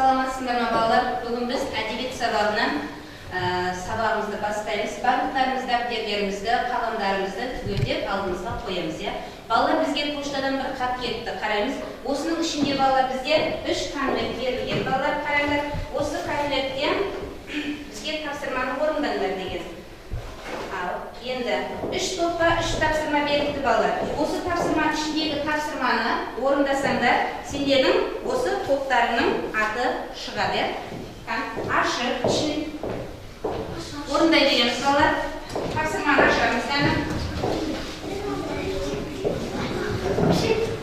Саламатсыңдар ма, балалар? Бүгін біз әдебиет сабағынан сабағымызды бастаймыз. Барлықтарымыз дәптерлерімізді, қаламдарымызды түгелдеп алдымызға қоямыз, иә? Балалар, бізге поштадан бір хат келіпті, қараймыз. Осының ішінде, балалар, бізде 3 конверт берілген. Балалар, қараңдар, осы конвертте бізге тапсырманы орындаңдар деген. Ал, енді 3 топқа 3 тапсырма берілді, балалар. Осы тапсырма ішіндегі тапсырманы орындасаңдар, сендердің осы топтарының аты шығады, иә? Ашып, ішін орындай береміз, балалар. Тапсырманы ашамыз, әні.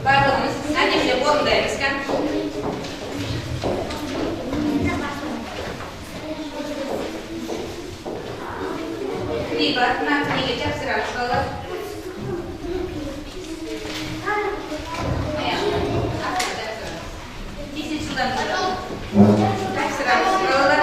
Барлығымыз әдемілеп орындаймыз, кән. Клей бар, мына клейге жапсырамыз, балалар. Тез-тез жылдам жапсырамыз, балалар.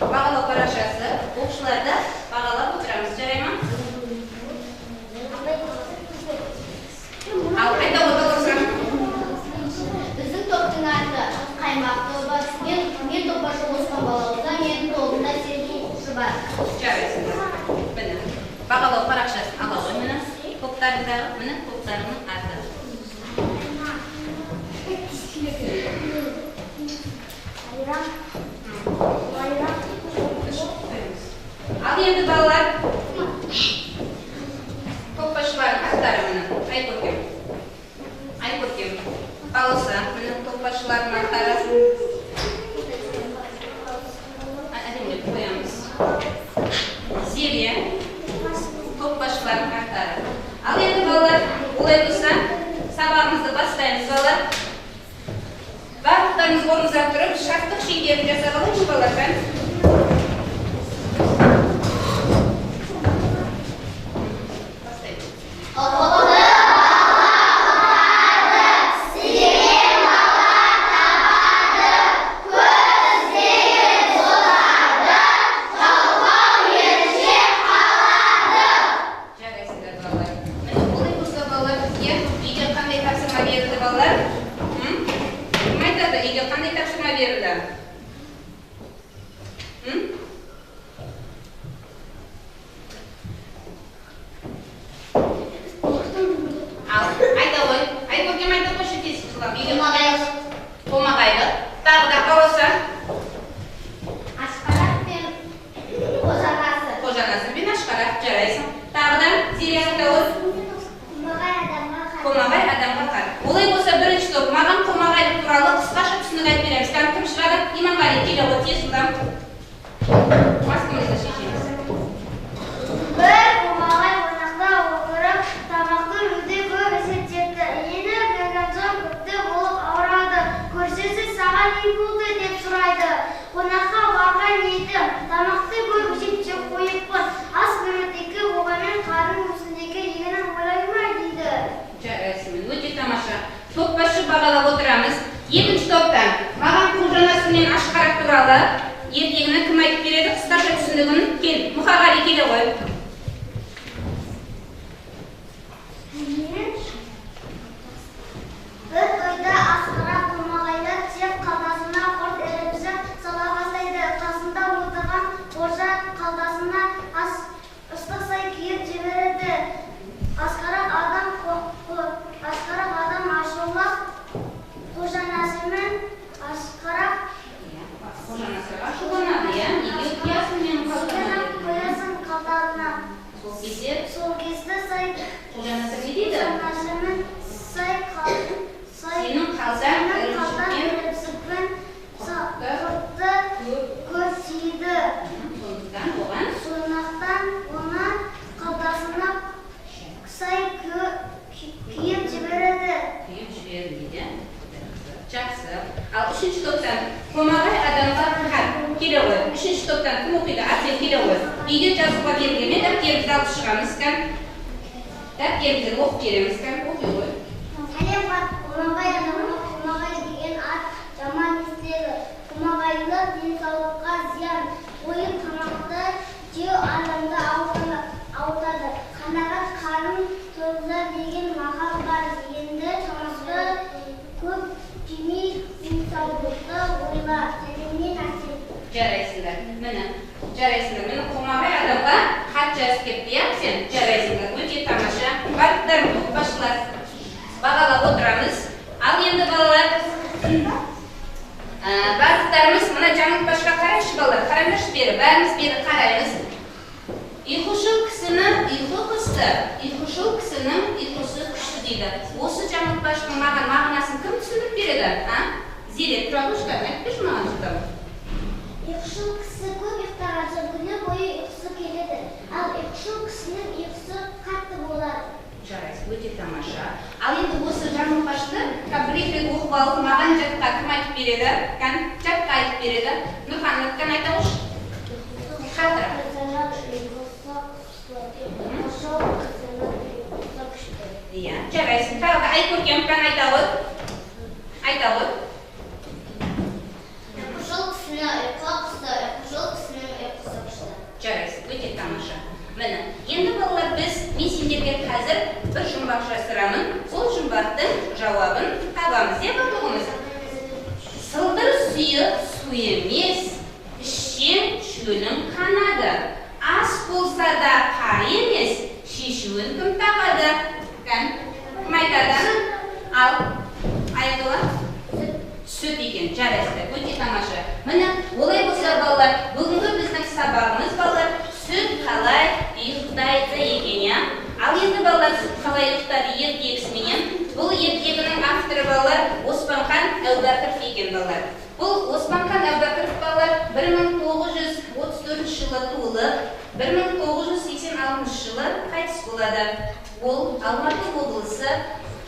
Бағалау парақшасы, оқушыларды бағалап отырамыз, жарай ма? Ал, айта ғой, балалар. Біздің топтың аты Қаймақ тобы. Мен топ басшы Оспан Балауызда, менің тобымда 8 оқушы бар. Жарайсыңдар. Міне, бағалау парақшасын ала ғой, міне, топтарындағы, міне, топтарының аты. Ал енді, балалар, топ басшылардың аттары, міне, Айкөркем. Айкөркем. Балауса, міне, топ басшылардың аттары. Әдемілеп қоямыз. Зере, топ басшылардың аттары. Ал енді, балалар, олай болса, сабағымызды бастаймыз, балалар. Барлықтарыңыз орныңыздан тұрып, шарттық шеңберін жасап алайықшы, балалар. Бастаймыз. Жарайсыңдар, балалар. Міне, олай болса, балалар, бізге үйде қандай тапсырма берілді, балалар? Кім айтады, үйде қандай тапсырма берілді? жылдам. Маскамызды шешеміз. Бір қомағай қонақта отырып, тамақты өте көп есептепті. Иені кірген соң күпті болып ауырады. Көршісі саған не болды деп сұрайды. Қонаққа барған едім, тамақты көп есептеп қойыппын. Ас берудікі болғанмен қарын өзіндікі екенін ойлай ма дейді. Жарайсың, өте тамаша. Топ басшы бағалап отырамыз. Екінші топтан маған Қожанасыр мен Ашқарақ туралы ертегіні кім айтып береді? Қысқаша түсінігін. Кел, Мұқағали, келе ғой. Бір тойда Асқарақ қомағайлар тек қалтасына құрт ірімшік сала бастайды. Қасында отырған Қожа қалтасына ыстық сай күйіп жібереді. Асқарақ адам ашулы Қожанасырмен Асқарақ Қожанасырға ашуланады, иә? Неге құясың менің қалтама деп. Қоясың қалтаңа. Сол кезде Сол кезде сай Қожанасыр не дейді? Қожанасырмен сай Сенің қалтаң сенің қалтаң ірімшікпен ірімшікпен құртты құртты көп. Көп тиді. Сондықтан оған Сондықтан оны қалтасына сай күйіп жібереді. Күйіп жіберді дейді. Жақсы. Ал үшінші топтан қомағай адамға хат. Келе ғой. Үшінші топтан кім оқиды? Арсен, келе ғой. Үйде жазуға берілген дәптерімізді алып шығамыз кән. Дәптерімізден оқып береміз кән. Оқи ғой. Сәлем хат. Қомағай адамға қомағай деген ат жаман естіледі. Қомағайлық денсаулыққа зиян. Тойып тамақты жеу адамды ауыртады. Қанағат қарын тойғызар деген мақал бар. Енді тамақты көп жемей денсаулықты ойла. Сәлеммен, Әсел. Жарайсыңдар. Міне, жарайсыңдар. Міне, қомағай адамға хат жазып кетті, иә, сен? Жарайсыңдар. Өте тамаша. Барлықтарың топ басшылар бағалап отырамыз. Ал енді балалар, барлықтарымыз мына жаңылтпашқа қарайықшы, балалар. Қараңдаршы бері, бәріміз бері қараймыз. Ұйқышыл кісінің ұйқы қысты, ұйқышыл кісінің ұйқысы күшті дейді. Осы жаңылтпаштың маған мағынасын кім түсіндіріп береді? А? Зере, тұра қойшы, айтып берші маған жылдам. Ұйқышыл кісі көп ұйықтаған соң күні бойы ұйқысы келеді. Ал ұйқышыл кісінің ұйқысы қатты болады. Жарайсың, өте тамаша. Ал енді осы жаңылтпашты бір екі рет оқып алып, маған жатқа кім айтып береді? Кән, жатқа айтып береді. Нұрхан, кән айта қойшы. Қаттырақ. Иә, жарайсың. Тағы да Айкөркем, кән айта ғой. Айта ғой. Ұйқышыл кісіні ұйқы қысты, ұйқышыл кісінің ұйқысы күшті. Жарайсың, өте тамаша. Міне, енді балалар, мен сендерге қазір бір жұмбақ жасырамын. Сол жұмбақтың жауабын табамыз, иә, барлығымыз? Сылдыр сүйі су емес, ішсең шөлің қанады. Ас болса да қар емес, шешуін кім табады? Кән, кім айтады? Ал, Айдола? Сүт екен, жарайсыздар, өте тамаша. Міне, олай болса, балалар, бүгінгі біздің сабағымыз, балалар, сүт қалай ұйықтайды екен, иә? Ал енді, балалар, сүт қалай ұйықтады ертегісіменен. Бұл ертегінің авторы, балалар, Оспанхан Әубәкіров екен, балалар. Бұл Оспанхан Әубәкіров, балалар, 1934 жылы туылып, 1986 жылы қайтыс болады. Ол Алматы облысы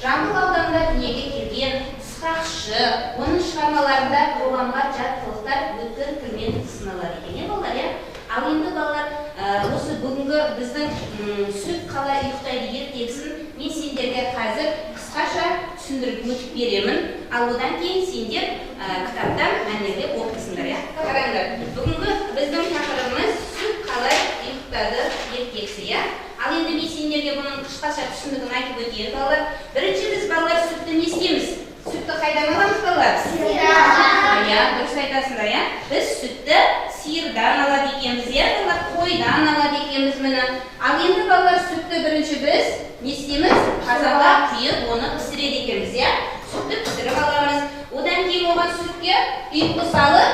Жамбыл ауданында дүниеге келген сықақшы. Оның шығармаларында қоғамға жат қылықтар өткір тілмен сыналады екен, иә, балалар, иә? Ал енді, балалар, осы бүгінгі біздің сүт қалай ұйықтайды ертегісін мен сендерге қазір қысқаша түсіндіріп өтіп беремін. Ал одан кейін сендер кітаптан мәнерлеп оқисыңдар, иә? Қараңдар, бүгінгі біздің тақырыбымыз сүт қалай ұйықтады ертегісі, иә? Ал енді мен сендерге бұның қысқаша түсінігін айтып өтейін, балалар. Бірінші біз, балалар, сүтті не істейміз? Сүтті қайдан аламыз, балалар? Сиырдан. Иә, дұрыс айтасыңдар, иә? Біз сүтті сиырдан алады екенбіз, иә, балалар, қойдан алады екенбіз, міне. Ал енді, балалар, сүтті бірінші біз не істейміз? Қазанға құйып, оны пісіреді екенбіз, иә? Сүтті пісіріп аламыз. Одан кейін оған сүтке ұйытқы салып,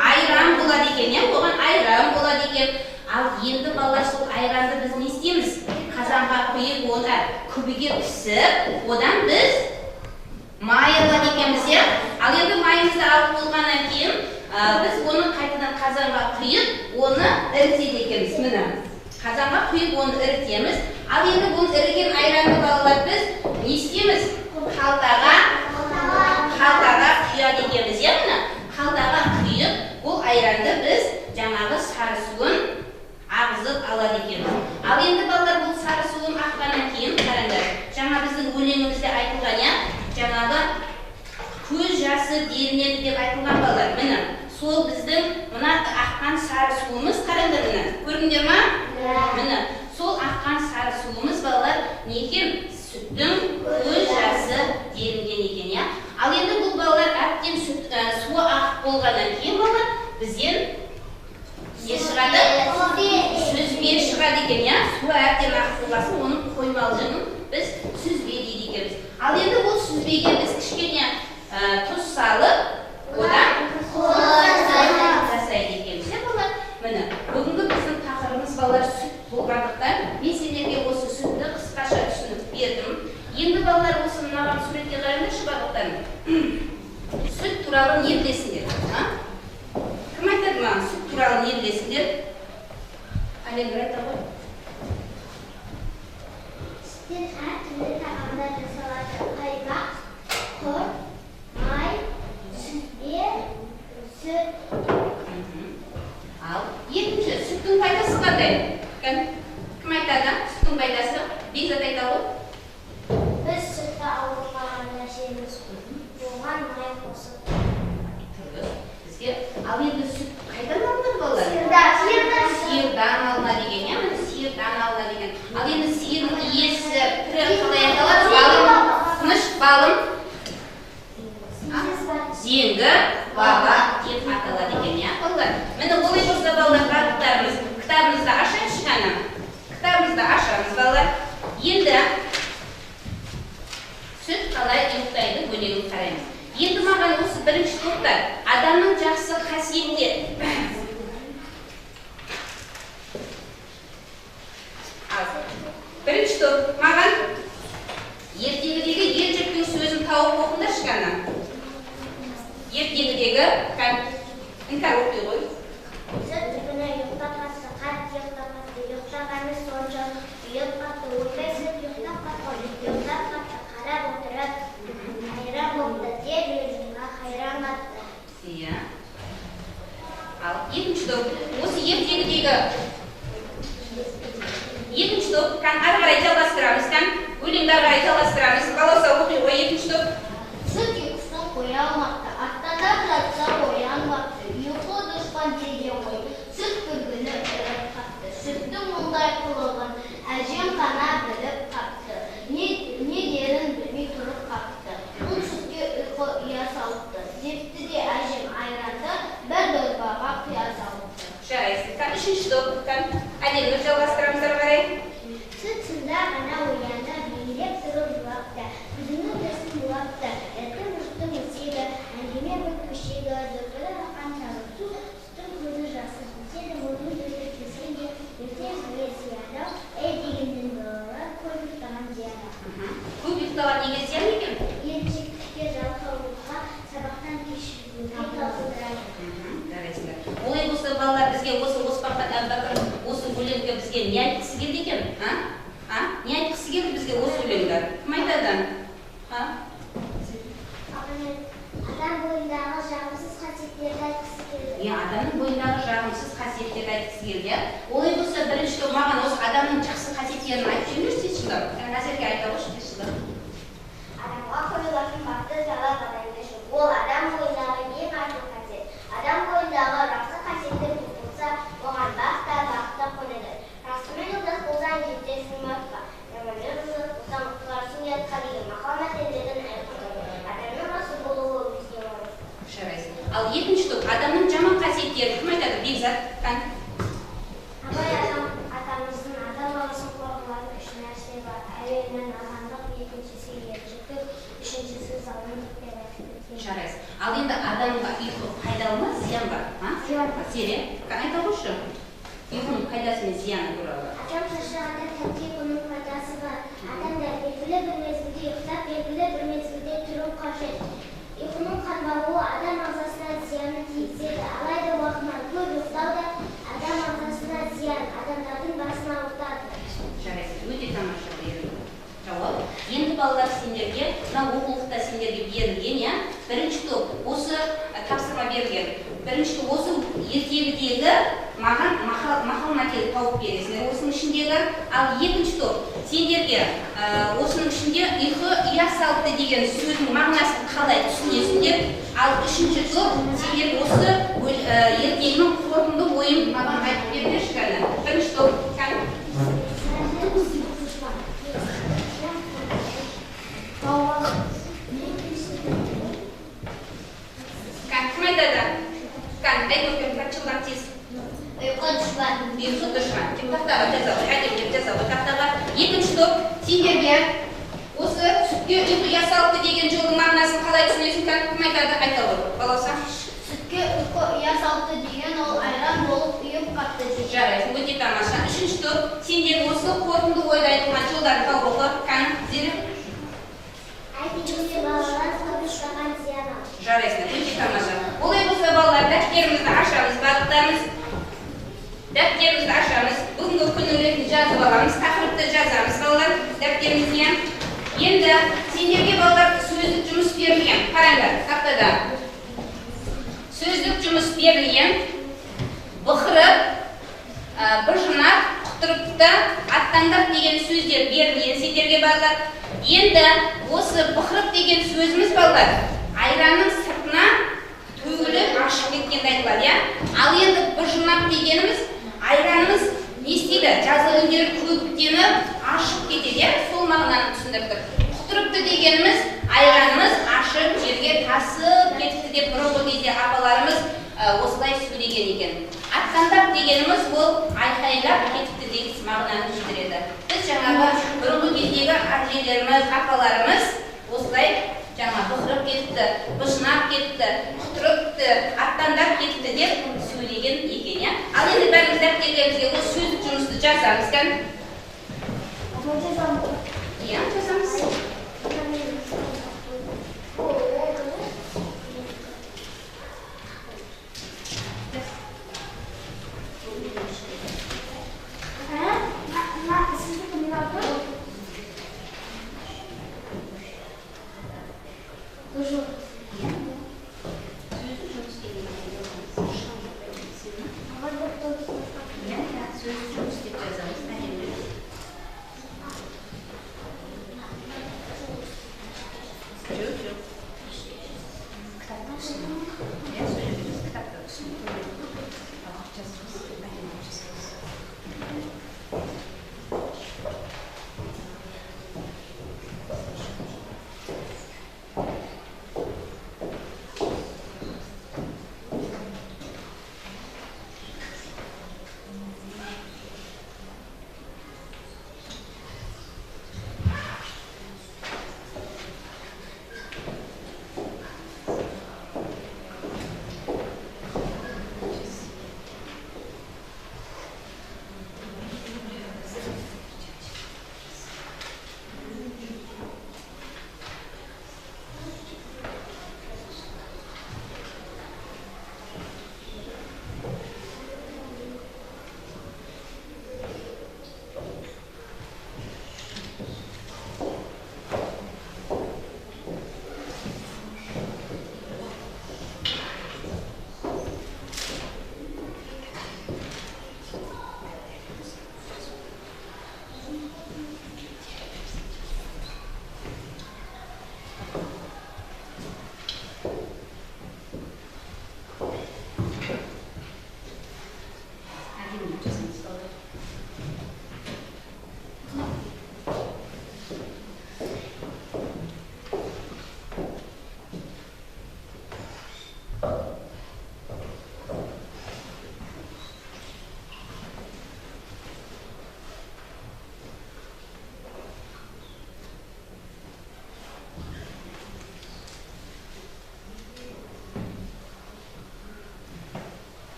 айран болады екен, иә? Оған айран болады екен. Ал енді, балалар, сол айранды біз не істейміз? Қазанға құйып, оны күбіге пісіп, одан біз май алады екенбіз, иә? Ал енді майымызды алып болғаннан кейін, Біз оны қайтадан қазанға құйып, оны ірітеді екенбіз. Міне, қазанға құйып оны ірітеміз. Ал енді бұл іріген айранды, балалар, біз не істейміз? Қалтаға құяды екенбіз, иә, міне. Қалтаға құйып, бұл айранды біз жаңағы сары суын ағызып алады екенбіз. Ал енді, балалар, бұл сары суын аққаннан кейін, қараңдар, жаңа біздің өлеңімізде айтылған, иә, жаңағы көз жасы делінеді деп айтылған, балалар. Міне, сол біздің мына аққан сары суымыз, қараңдар, міне, көрдіңдер ма? Міне, сол аққан сары суымыз, балалар, не екен? Сүттің көз жасы делінген екен, иә. Ал енді бұл, балалар, әбден сүт суы ағып болғаннан кейін, балалар, бізден не шығады? Сүзбе шығады екен, иә. Суы әбден ағып болғасын, оның қоймалжыңын біз сүзбе дейді екенбіз. Ал енді ол сүзбеге біз кішкене тұз салып, одан жасайды екенбіз, иә, балалар. Міне, бүгінгі біздің тақырыбымыз, балалар, сүт болғандықтан, мен сендерге осы сүтті қысқаша түсінік бердім. Енді, балалар, осы мынаған суретке қараңдаршы барлықтарың. Сүт туралы не білесіңдер, а? Кім айтады маған, сүт туралы не білесіңдер? Әлемдер айта ғой. Сүттен әртүрлі тағамдар жасалады. Қаймақ, құрт, май, сүзбе, сүт. Ал екінші, сүттің пайдасы қандай? Кім айтады сүттің пайдасы? Бекзат айта ғой. Біз сүтті ауырмағанда ішеміз. Оған май қосып. Дұрыс. Бізге, ал енді сүт қайдан алынады, балалар? Сиырдан. Сиырдан алынады екен, иә, міне, сиырдан алынады екен. Ал енді сиырдың иесі, түрі қалай аталады, балым? Тыныш, балым. Зеңгі баба деп аталады екен, иә, балалар. Міне, олай болса, балалар, барлықтарымыз кітабымызды ашайықшы. Қане, кітабымызды ашамыз, балалар. Енді «Сүт қалай ұйықтайды» өлеңін қараймыз. Енді маған осы бірінші топта адамның жақсы қасиеттері. Ал, бірінші топ, маған ертегідегі ел жұрттың сөзін тауып оқыңдаршы. Қане, ертегідегі, Іңкәр, оқи ғой. Сүт түбіне ұйықтап қатты, қатты ұйықтап қатты, ұйықтағаны сонша ұйып қатты, ойбай, сүт ұйықтап қатты, ұйықтап қатты, қарап отырып, қайран болыпты, деп ел қайран қатты. Иә. Ал екінші топ, осы ертегідегі екінші топ, кән, ары қарай жалғастырамыз, кән, өлеңді ары қарай жалғастырамыз. Балауса, оқи ғой, екінші топ. Сүт ұйқысын қоя алмапты, аттандап жатса оянбапты, ұйқы дұшпан деген ғой, сүт бір күні іріп қапты. Сүттің мұндай қылығын әжем ғана біліп қапты, не дерін білмей тұрып қапты. Бұл сүтке ұйқы ұя салыпты, депті де әжем айранды бір дорбаға құя салыпты. Жарайсың. Кән, үшінші топ, кән, Әлемнұр, жалғастырамыз ары қарай. Сүт сонда ғана оянды, еңіреп тұрып жылапты, көзінің жасын булапты. Ертең жұрттың өсегі, әңгіме боп көшегі, дорбадан аққан сары су, сүттің көзі жасы бітеді, мұрны өзі келсе де, ертең бізге зиян-ау, әй дегеннен балалар, көп ұйықтаған зиян-ау. Көп ұйықтаған неге зиян екен? Еріншектікке, жалқаулыққа, сабақтан кешігуге талпындырады. Жарайсыңдар. Олай болса, балалар, бізге осы Оспанхан Әубәкір осы өлеңге бізге не айтқысы келді екен, а? А, не айтқысы келді бізге осы өлеңді? Кім айтады, а? Адам бойындағы жағымсыз қасиеттерді айтқысы келді. Иә, адамның бойындағы жағымсыз қасиеттерді айтқысы келді, иә. Олай болса, бірінші топ, маған осы адамның жақсы қасиеттерін айтып жіберіңдерші тез жылдам. Назерке, айта қойшы тез жылдам. Адамға қойылатын басты талап — адамгершілік. Ол адам бойындағы ең асыл қасиет. Адам бойындағы жақсы қасиеттер көп болса, оған бақ та, бақыт та қонады. Жақсымен жолдас болсаң, жетерсің мұратқа. Жаманмен жолдас болсаң, құларсың ұятқа деген мақал-мәтелдерден айқындалады. Адамның жақсы болуы бізге маңызды. Жарайсың. Ал екінші топ, адамның жаман қасиеттерін кім айтады? Бекзат, кән. Абай атамыздың адам баласын қорғалатын үш нәрсе бар. Әуелі надандық, екіншісі еріншектік, үшіншісі залымдық деп айтып өткен. Жарайсың. Ал енді адамға ұйқы пайдалы ма, зиян ба, а? Зиян. Зере, айта қойшы ұйқының пайдасы мен зияны туралы. Адам шаршағанда тәтті ұйқының пайдасы бар. Адамдар белгілі бір мезгілде ұйықтап, белгілі бір мезгілде тұру қажет. Ұйқының қанбауы адам ағзасына зиянын тигізеді. Алайда уақытынан көп ұйықтау да адам ағзасына зиян, адамдардың басын ауыртады. Жарайсың, өте тамаша жауап. Енді балалар, сендерге мына оқулықта сендерге берілген, иә, бірінші топ осы тапсырма берілген. Бірінші топ осы ертегідегі маған мақал мәтел тауып бересіңдер осының ішіндегі. Ал екінші топ сендерге осының ішінде ұйқы ұя салыпты деген сөздің мағынасын қалай түсінесіңдер. Ал үшінші топ сендер осы ертегінің қорытынды ойын маған айтып беріңдерші, кәні. Бірінші топ, кәні. Кәні, кім айтады? Кәні, айт, көркем, жылдам, тез. Ұйқы дұшпан. Ұйқы дұшпан деп тақтаға жаза ғой, әдемілеп жаза ғой тақтаға. Екінші топ сендерге осы сүтке ұйқы ұя салыпты деген жолдың мағынасын қалай түсінесің? Кәні, кім айтады? Айта ғой, Балауса. Сүтке ұйқы ұя салыпты деген ол айран болып ұйып қапты деген. Жарайсың, өте тамаша. Үшінші топ сендер осы қорытынды ойда айтылған жолдарды тауып оқы. Кәні, Зере. Әйтпесе балалар көп ұйықтаған зиян. Жарайсыңдар, өте тамаша. Олай болса, балалар, дәптерімізді ашамыз, барлықтарымыз дәптерімізді ашамыз. Бүгінгі күннің ретін жазып аламыз, тақырыпты жазамыз, балалар, дәптерімізге. Енді сендерге, балалар, сөздік жұмыс берілген. Қараңдар, тақтада сөздік жұмыс берілген. Бықырып, быжынап, құтырыпты, аттандап деген сөздер берілген сендерге, балалар. Енді осы бықырып деген сөзіміз, балалар, айранның сыртына төгіліп ашып кеткенді айтылады, иә. Ал енді быжынап дегеніміз айранымыз не істейді? Жазғы күндері көбіктеніп ашып кетеді, иә, сол мағынаны түсіндіріп тұр. Құтырыпты дегеніміз айранымыз ашып жерге тасып кетіпті деп бұрынғы кезде апаларымыз осылай сөйлеген екен. Аттандап дегеніміз ол айқайлап кетіпті деген мағынаны білдіреді. Біз жаңағы бұрынғы кездегі әжелеріміз, апаларымыз осылай жаңа бықырып кетіпті, быжынап кетіпті, құтырыпты, аттандап кетіпті деп сөйлеген екен, иә. Ал енді бәріміз дәптерлерімізге осы сөздік жұмысты жазамыз, кәні. Иә, жазамыз. Сөздік жұмыс деген. Иә, сөздік жұмыс деп жазамыз әдемілеп. Жоқ, жоқ. Кітаптан. Иә, сол жерде кітапта түсініп.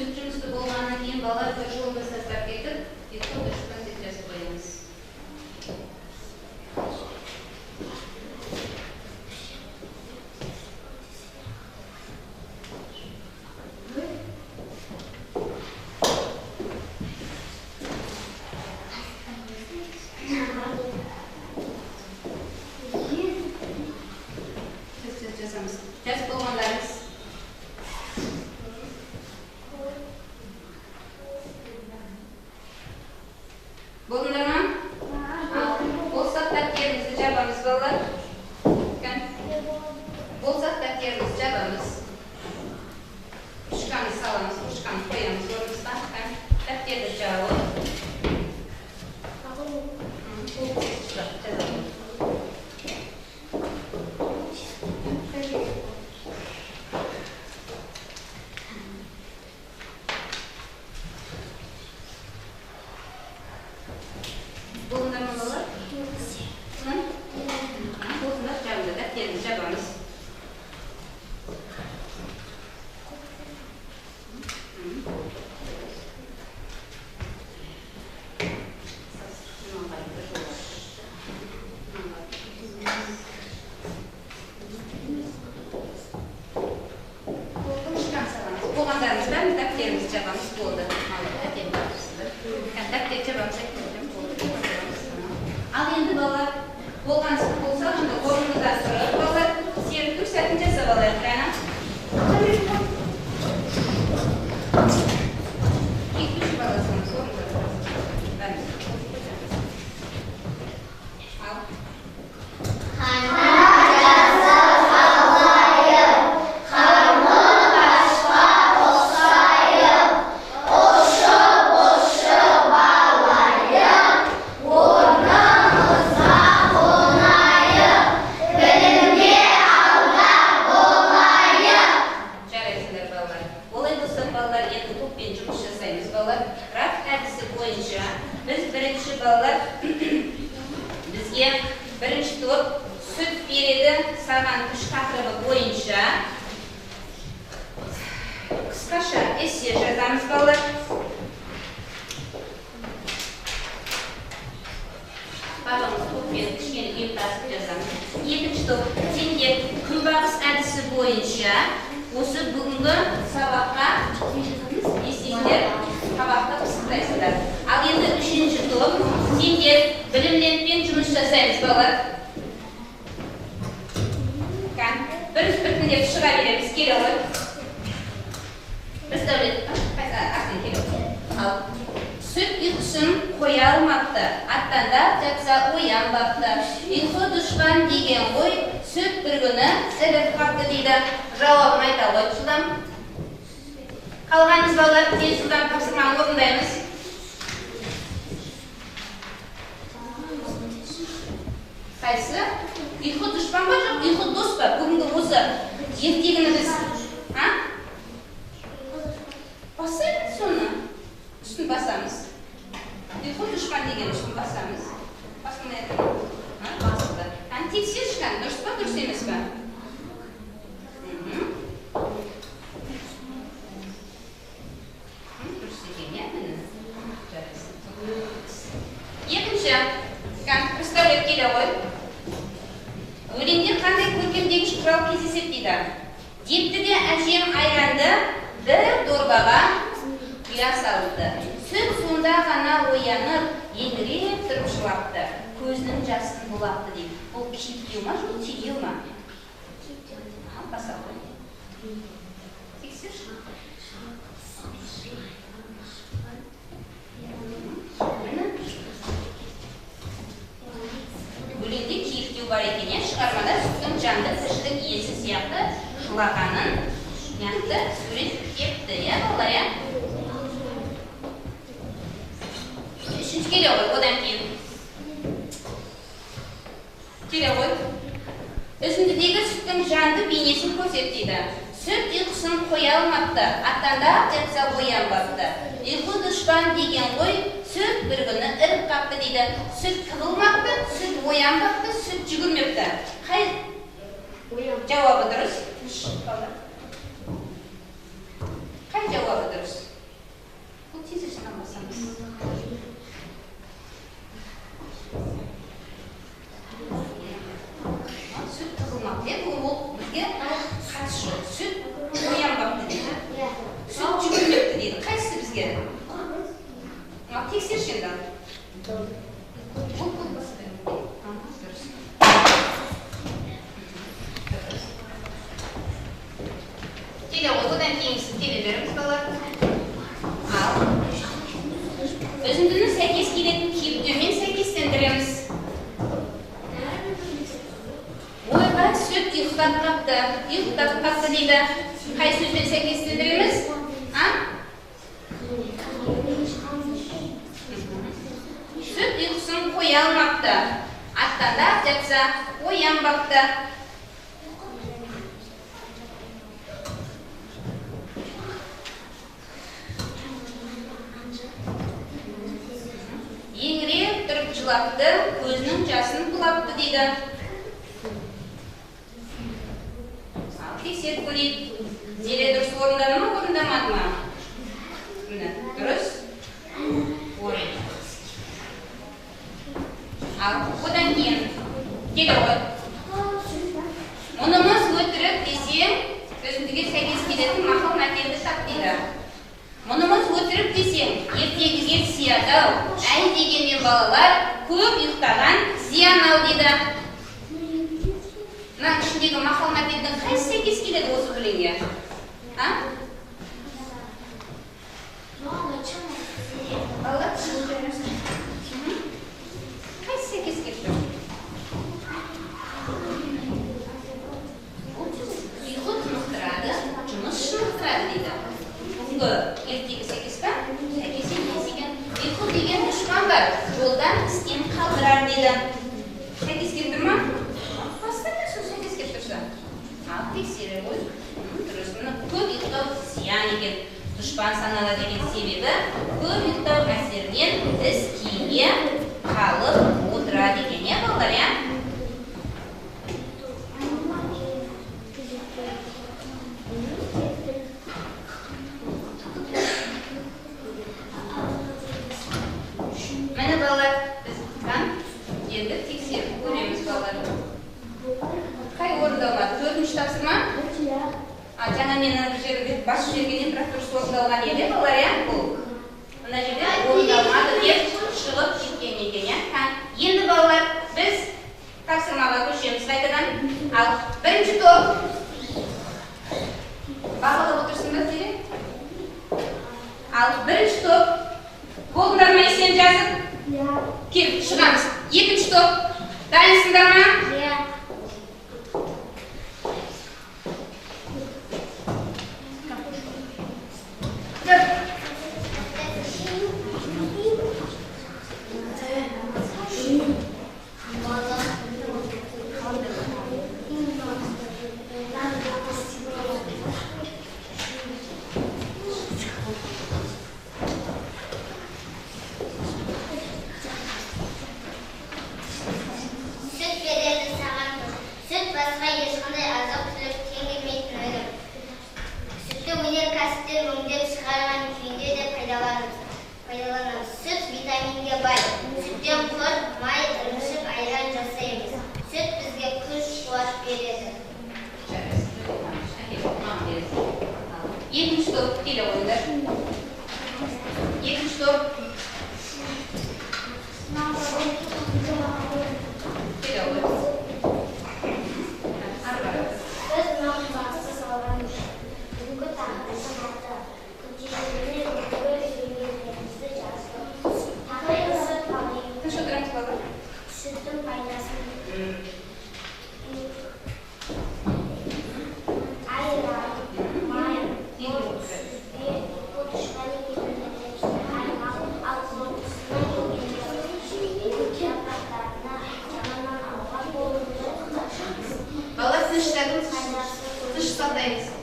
Үзіп жұмысты болғаннан кейін балалар бір жолды тастап кетіп, ұйқы дұшпан деп жазып қоямыз. Жазамыз. Жазып болғандарыңыз. Болдыңдар ма? Ал, болсақ дәптерімізді жабамыз, балалар. Болсақ дәптерімізді жабамыз. Ручканы саламыз, ручканы қоямыз орнымызға. Дәптерді жауып. Жазамыз. Болдыңдар ма, балалар? Болсындар, жабыңдар, дәптерімізді жабамыз. Ручканы саламыз. Болғандарыңыз бәріміз дәптерімізді жабамыз. Болды. Дәптер жабамыз, болды. Ал енді балалар, болған болса, онда орнымыздан тұрып, балалар, серіктік сәтін жасап алайық, қане. Екінші баласымыз орнымыздан тұрасыз. Бәріміз. Ал. Жарайсыңдар, балалар. Олай болса, балалар, енді топпен жұмыс жасаймыз, балалар. Раф әдісі бойынша біз бірінші, балалар, бізге бірінші топ сүт береді саған күш тақырыбы бойынша қысқаша эссе жазамыз, балалар. Барлығымыз топпен кішкене ұйымдасып жазамыз. Екінші топ, сендер күнбағыс әдісі бойынша осы бүгінгі сабаққа не істейсіңдер? Сабақты пысықтайсыңдар. Ал енді үшінші топ, сендер білімлентпен жұмыс жасаймыз, балалар. Кән, бір біртіндеп шыға береміз, келе ғой. Біз Дәулет, Арсен, келе ғой. Ал, сүт ұйқысын қоя алмапты, аттандап жатса оянбапты. Ұйқы дұшпан деген ғой, сүт бір күні іріп қапты дейді. Жауабын айта ғой, жылдам. Қалғанымыз, балалар, тез жылдам тапсырманы орындаймыз. Қайсысы? Ұйқы дұшпан ба, жоқ ұйқы дос па? Бүгінгі осы ертегіні біз, а? Басайық соны. Үстін басамыз. Ұйқы дұшпан деген үстін басамыз. Басылмай жатыр ма? Басылды. Кәне, тексерші, кәне, дұрыс па, дұрыс емес па? Дұрыс екен, иә, міне. Жарайсың. Екінші, кәне, Рысдәулет, келе ғой. Өлеңде қандай көркемдегіш құрал кездеседі дейді. Депті де әжем айранды бір дорбаға құя салыпты. Сүт сонда ғана оянып, еңіреп тұрып жылапты. Көзінің жасын бұлапты дейді. Бұл кейіптеу ма, жоқ тегеу ма? Баса ғой. Тексерші. Міне. Өлеңде кейіптеу бар екен, иә? Шығармада сүттің жанды тіршілік иесі сияқты жылағанын нақты суреттепті, иә, балалар, иә? Үшінші келе ғой, одан кейін. Келе ғой. Үзіндідегі сүттің жанды бейнесін көрсет дейді. Сүт ұйқысын қоя алмапты, аттандап жатса оянбапты. Ұйқы дұшпан деген ғой, сүт бір күні іріп қапты дейді. Сүт тығылмапты, сүт оянбапты, сүт жүгірмепті. Қай жауабы дұрыс? Қай жауабы дұрыс? Бұл басты. Дұрыс. Келе ғой, одан кейінгісін келе беріңіз, балалар. Ал. Үзіндіні сәйкес келетін кейіптеумен сәйкестендіреміз. Ойбай, сүт ұйықтап қапты, ұйықтап қапты дейді. Қай сөзбен сәйкестендіреміз? А? Сүт ұйқысын қоя алмапты. Аттандап жатса, оянбапты. Еңіреп тұрып жылапты, көзінің жасын бұлапты дейді. Ал тексеріп көрейік. Зере дұрыс орындады ма, орындамады ма? Міне, дұрыс орындады. Ал одан кейін келе ғой. Мұнымыз өтірік десең, үзіндіге сәйкес келетін мақал мәтелді тап дейді. Мұнымыз өтірік десең, ертегіге сияды-ау, әй дегенмен балалар көп ұйықтаған зиян-ау дейді. Мынаның ішіндегі мақал мәтелдің қайсысы сәйкес келеді осы өлеңге? А? Балалар? Қайсысы сәйкес келіп тұр? Ұйқы тынықтырады, жұмыс шынықтырады дейді. Бүгінгі ертегі сәйкес па? Сәйкес емес екен. Ұйқы деген дұшпан бар, жолдан істен қалдырар дейді. Сәйкес келіп тұр ма? Бастаңдар сол сәйкес келіп тұрса. Ал тексере ғой. Дұрыс. Міне, көп ұйықтау зиян екен. Дұшпан саналады деген себебі көп ұйықтау әсерінен іс кейінге қалып отырады екен, иә, балалар, иә? Міне, балалар, біз енді тексеріп көреміз, балалар. Қай орындалмады? Төртінші тапсырма? А, жаңа мен ана бір жерде басып жібергеннен, бірақ дұрыс орындалған еді, балалар, иә? Бұл. Мына жерде орындалмады деп шығып кеткен екен, иә? Енді, балалар, біз тапсырмаға көшеміз қайтадан. Ал, бірінші топ. Бағалап отырсың ба, Зере? Ал, бірінші топ. Болдыңдар ма есен жазып? Кел, шығамыз. Екінші топ. Дайынсыңдар ма? Иә. Тұр. Сүт береді саған күш. Сүт басқа ешқандай азық-түлік тең келмейтін өнім. Сүтті өнеркәсіптен өңдеп шығарған күйінде де пайдаланамыз. Сүт витаминге бай. Сүттен құрт, май, ірімшік, айран жасаймыз. Сүт бізге күш, қуат береді. Екінші топ, келе қойыңдар. Екінші топ. Келе қой. Ары қарай. Біз мынау басты салған бүгінгі тақырыптың аты күнделігіне бүгінгі үйренгендерімізді жаздық. Тақырып сүт. Тыныш отырамыз, балалар. Сүттің пайдасын, айран, май, Енді сүзбе, ұйқы дұшпан екенін қаймақ, ал қорытындысына келгенде көк жапырақтарына жаманнан аулақ болуды. Балалар, тыныштадыңыз. Пайдасы Тыныш сақтаймыз. көп.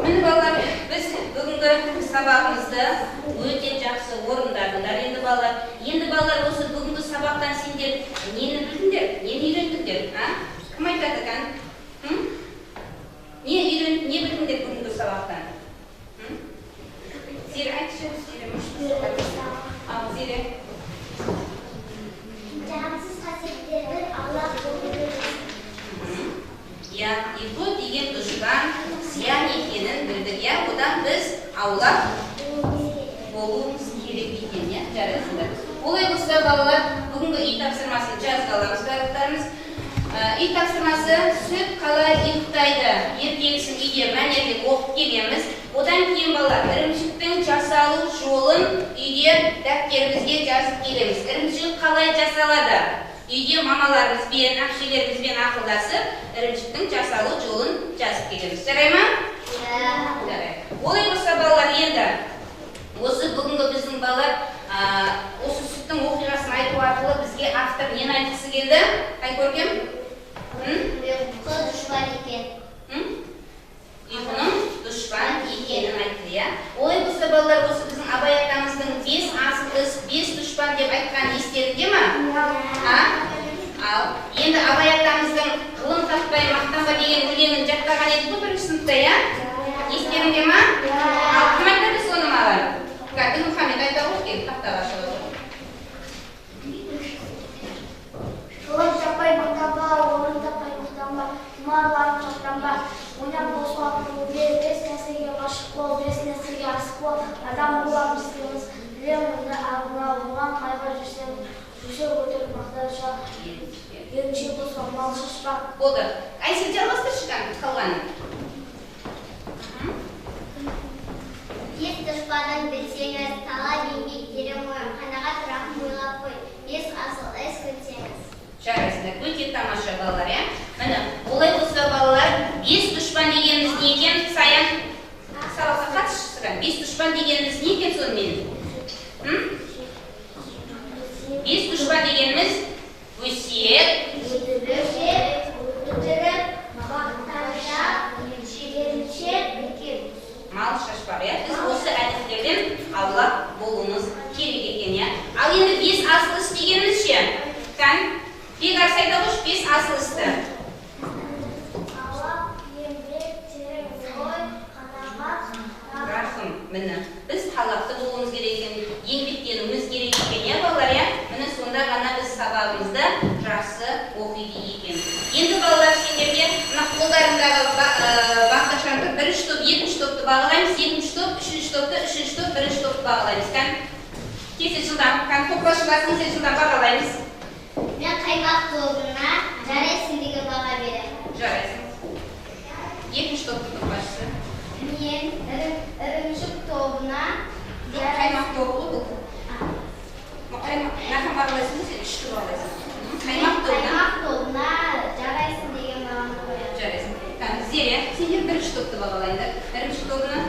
Міне, балалар, біз бүгінгі сабағымызды өте жақсы орындадыңдар енді, балалар. Енді, балалар, осы бүгінгі сабақтан сендер нені білдіңдер, нені үйрендіңдер, а? Кім айтады екен? М? Не үйрен, не білдіңдер бүгінгі сабақтан? М? Зере, айтшы, Зере. Ал, Зере. Жағымсыз қасиеттерден аулақ болу керек. Аулақ болуымыз керек екен, иә? Жарайсыңдар. Олай болса, балалар, бүгінгі үй тапсырмасын жазып аламыз барлықтарымыз. Үй тапсырмасы сүт қалай ұйықтайды ертегісін үйде мәнерлеп оқып келеміз. Одан кейін, балалар, ірімшіктің жасалу жолын үйде дәптерімізге жазып келеміз. Ірімшік қалай жасалады? Үйде мамаларымызбен, әпшелерімізбен ақылдасып, ірімшіктің жасалу жолын жазып келеміз. Жарай ма? Жарайды. Олай болса, балалар, енді осы бүгінгі біздің балалар осы сүттің оқиғасын айту арқылы бізге автор нені айтқысы келді? Айкөркем? Ұйқы дұшпан екен. Ұйқының дұшпан екенін айтты, иә? Олай болса, балалар, осы біздің Абай атамыздың бес асыл іс, бес дұшпан деп айтқан естеріңде ма? А? Ал енді Абай атамыздың ғылым таппай мақтанба деген өлеңін жаттаған едік қой бірінші сыныпта, иә? Естеріңде ма? Ал кім айтады соны маған? Дінмұхаммед айта ғой, кел, тақтаға шығып. Ғылым таппай мақтанба, орын таппай мақтанба, тұмар барып шаттанба, ойнап бос уақытын бер, бес нәрсеге ғашық бол, бес нәрсеге асық бол, адам боламыз дейміз, білемін мұны ағына, оған қайғы жүрсең, жүрсе өтірік мақтанша, еріншек болса мал шашпа. Болды. Айсел, жалғастыршы қалғанын. Бес дұшпанын білсеңіз, талап еңбек, терең ой, қанағат, рахым ойлап қой, бес асыл іс күтсеңіз. Жарайсыңдар, өте тамаша, балалар, иә? Міне, олай болса, балалар, бес дұшпан дегеніміз не екен? Саян, сабаққа қатысшы. Бес дұшпан дегеніміз не екен сонымен? Бес дұшпан дегеніміз өсек, өтірік, мақтаншақ, еріншек, мал шашпақ, иә? Біз осы әдеттерден аулақ болуымыз керек екен, иә? Ал енді бес асыл іс дегеніміз ше? Кән, Бекарыс айта қойшы бес асыл істі. Талап, еңбек, терең ой, қанағат, Рахым. Міне, біз талапты болуымыз керек екен, еңбектенуіміз керек екен, иә, балалар, иә? Міне, сонда ғана біз сабағымызды жақсы оқиды екенбіз. Енді, балалар, сендерге мына қолдарыңдағы бағдаршамды бірінші топ, екінші топты бағалаймыз, екінші топ, үшінші топты, үшінші топ, бірінші топты бағалаймыз. Кән, тез тез жылдам, кән, топташылар, тез тез жылдам бағалаймыз. Мен қаймақ тобына жарайсың деген баға беремін. Жарайсың. Екінші топтың топ басшысы. Мен ірімшік тобына Жоқ, қаймақ тобы ғой бұл. Қаймақ, мынаған бағалайсың ғой сен, үшті бағалайсың. Қаймақ тобына. Қаймақ тобына жарайсың деген бағаны қоямын. Жарайсың. Кән, Зере, сендер бірінші топты бағалайыңдар. Ірімшік тобына.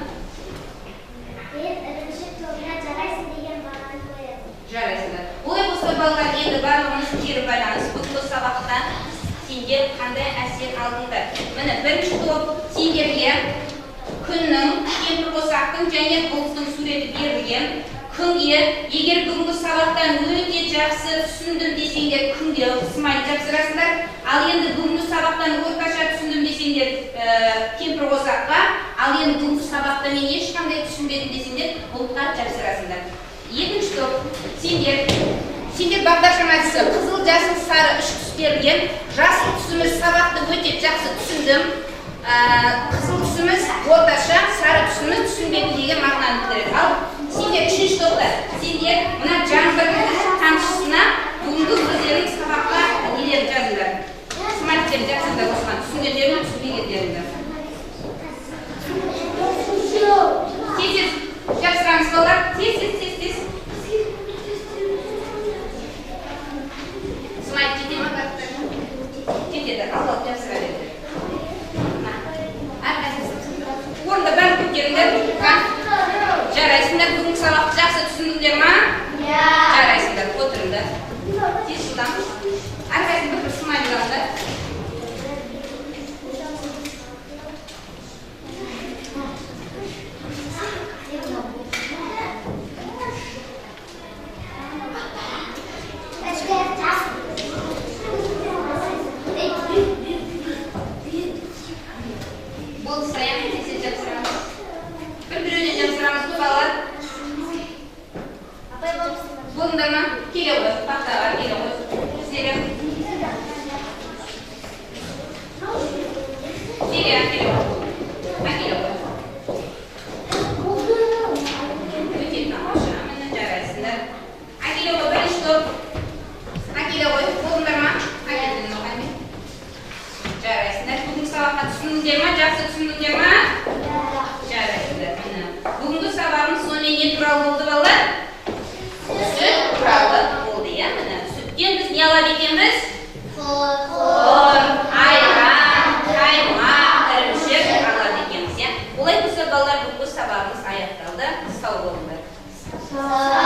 Мен ірімшік тобына жарайсың деген бағаны қоямын. Жарайсыңдар. Олай болса, балалар, енді барлығымыз кері байланыс. Бүгінгі сабақтан сендер қандай әсер алдыңдар? Міне, бірінші топ, сендерге күннің, кемпірқосақтың және бұлттың суреті берілген. Күнге, егер бүгінгі сабақтан өте жақсы түсіндім десеңдер, күнге смайлик жапсырасыңдар. Ал енді бүгінгі сабақтан орташа түсіндім десеңдер, кемпірқосаққа, ал енді бүгінгі сабақта мен ешқандай түсінбедім десеңдер, бұлтқа жапсырасыңдар. Екінші топ, сендер бағдаршам әдісі қызыл, жасыл, сары үш түс берілген. Жасыл түсіміз сабақты өте жақсы түсіндім. Қызыл түсіміз орташа, сары түсіміз түсінбедім деген мағынаны білдіреді. Ал сендер үшінші топта, сендер мына жаңбырдың тамшысына бүгінгі өздерің сабаққа нелерін жазыңдар. Смайликтерін жазыңдар осыған, түсінгендерің, түсінбегендеріңді. Тез тез жапсырамыз, балалар, тез тез тез тез. Смайлик жете ма барлықтарына? Жетеді, ал ал жапсыра беріңдер. Әрқайсысы орында бәрін көтеріңдер. Жарайсыңдар, бүгінгі сабақты жақсы түсіндіңдер ма? Жарайсыңдар, отырыңдар. Тез жылдам. Әрқайсысы бір бір смайлик алыңдар. Болды, Саян, тез тез жапсырамыз. Бір біреуден жапсырамыз ғой, балалар. Болдыңдар ма? Келе ғой, тақтаға келе ғой. Зере. не туралы болды, балалар? Сүт туралы болды, иә. Міне, сүттен біз не алады екенбіз? Құрт, айран, қаймақ, ірімшік алады екенбіз, иә. Олай болса, балалар, бүгінгі сабағымыз аяқталды. Сау болыңдар. Сау.